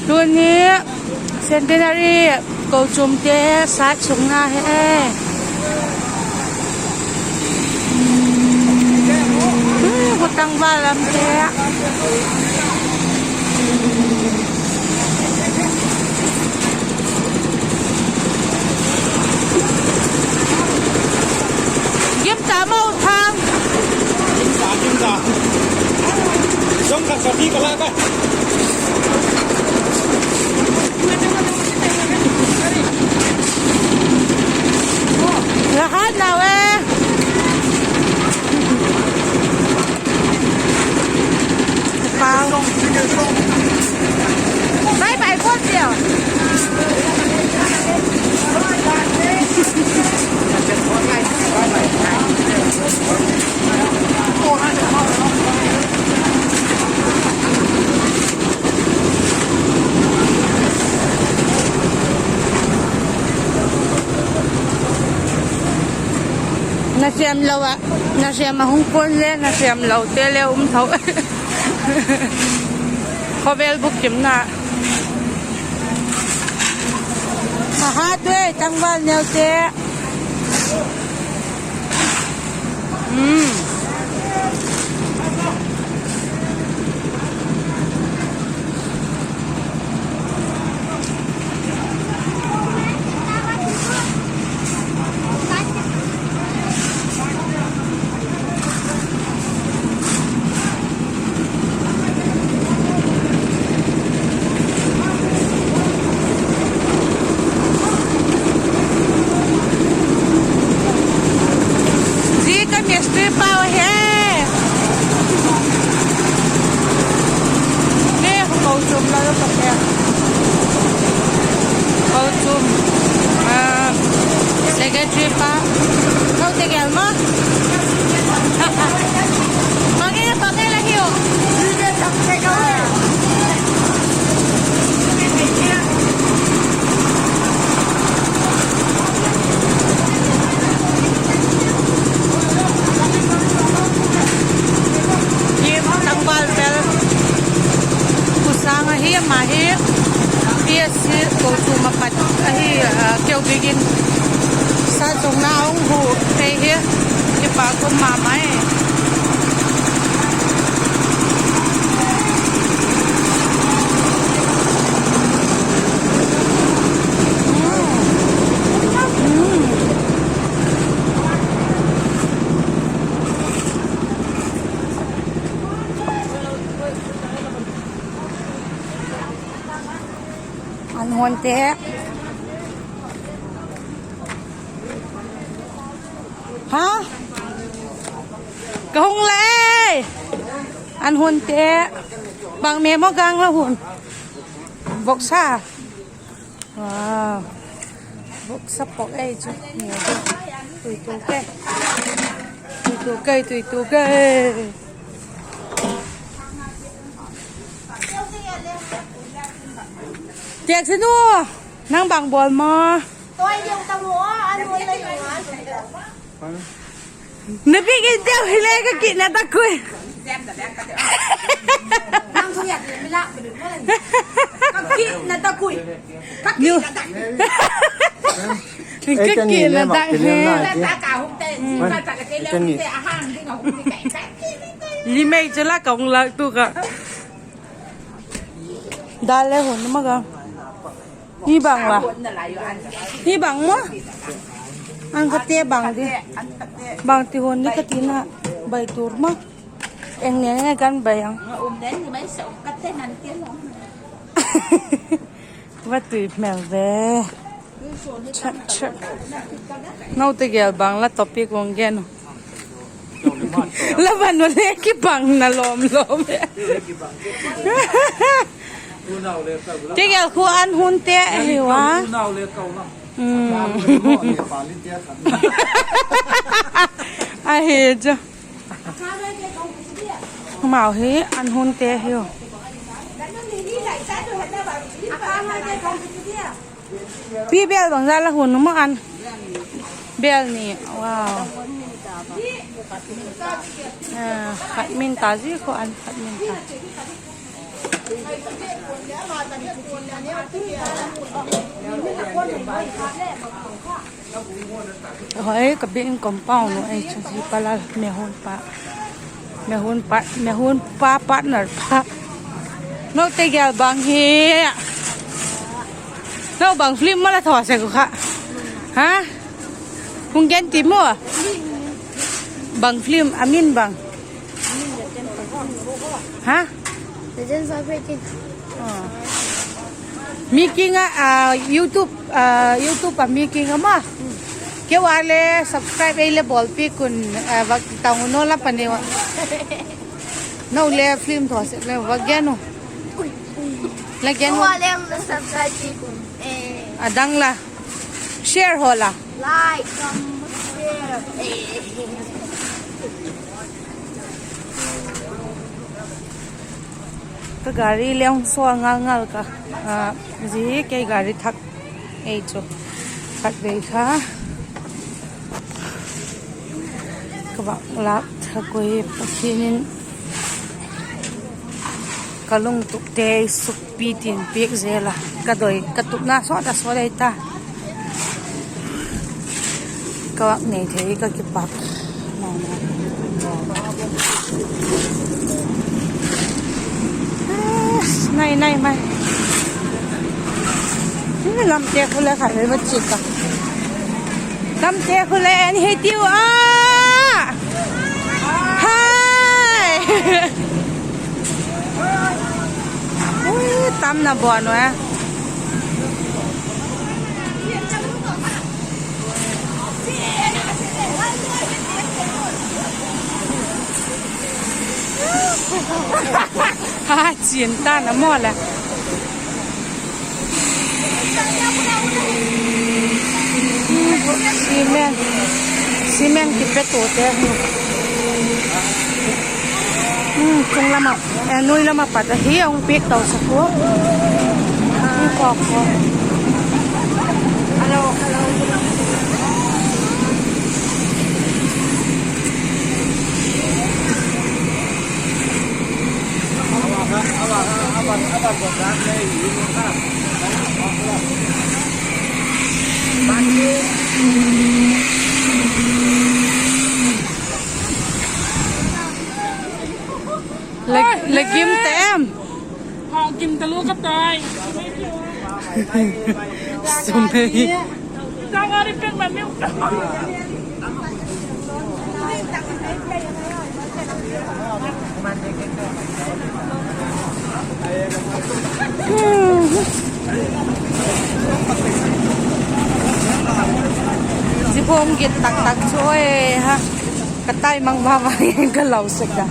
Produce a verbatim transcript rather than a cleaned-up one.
Tuni Centenary kochuamte sat sukna hi e. Khutang val lamte. Gim ta mo thang. Gim ta, gim ta. Zong khat sa ti ka la ka. La hat nau e. Pau. Bye bye, Paul Sia. Nasêm lo ah, nasêm a hung puan le nasêm lote le um tho. Khawvel bukimna. A hat e, tangval neute. Zia ka mistri pau ahi. Ni kochuam la lo ka te. Kochuam, ah, secretary pa. Kau te gel ma. Pangel, pangel ahi u. Hi tangval bel. Pu Sang ahi, ama hi P S C kochuam a pat ahi, ah, keu bik in sat sukna a hung hu thei hi. Kipak um ma ma e. An hon te. Ha? Ka hung la e. An hun te. Bang me maw gang la hun. Voksa. Wow. Voksa pok ei chu. Tui tu ke. Tui tu ke, tui tu ke. Tiak si nu, nang bang bawl maw? Na bik in deu hile ka kina ta kui. Ka kina ta he. Limei chu la ka hung lak tu ka. Dal le hun ma ka. Hi bang la. Hi bang maw? An ka te bang di. Bang ti hun ni ka tina. Bai tur maw? Eng ne ne kan bai ang. Va tui hmel ve. Chak, chak. Note gel bang la topic hung gen u. La van u le kibang na lawm lawm e. Kigel khu an hun te ahi ua. Ahi chu. Amau hi an hun te ahiu. Pi bel bang za la hun maw an. Bel ni, wow. Khat min ta zi khu an khat min ta. Hoi, ka biak in compound nu ei chu hi pa la, mehun pa. Mehun pa, mehun pa partner pa. Note gel bang hi. No bang film mala thaw se ku kha. Ha? Hung gen ti maw. Bang film a min bang. Ha? Legends of Breaking. Ah. Mi king a, ah, YouTube, ah, YouTube a mi king a ma. Keu a le subscribe ei le bawl piak un, ah, va tang u no la pa neu a. No le film thaw se le va gen u. La gen u. Keu a le subscribe piak un. Eh. A dang la. Share haw la. Like, comment, share. Eh. Ka gari le hung sawl ngal ngal ka. Ah, zia kei gari thak ei chu. Khatvei kha. Ka vak lâk thak ui, Pathian in ka lungtupte ei sukpi tin piak zel a. Ka doi, ka tupna sawt a sawt ei ta. Ka vak nei thei ka kipak. Nai, nai mai. Lamte khu le kha le va chia ka. Lamte khu le en hi tiu a. Hai. Ui, tam na bawn u e. Ha, chian ta na maw le. Cement, cement kipe tute hi. Hmm, chung lam a, eh, nuai lam a pat ahi, a hung piak to sak u. Hung kawk u. Le, le kim ta em? Hong kim ta lu ka tai. Sum ei. Tangari pek ma miu. Zia bawng git tak tak chu oi ha. Ka tai mang va va ka lau sek a.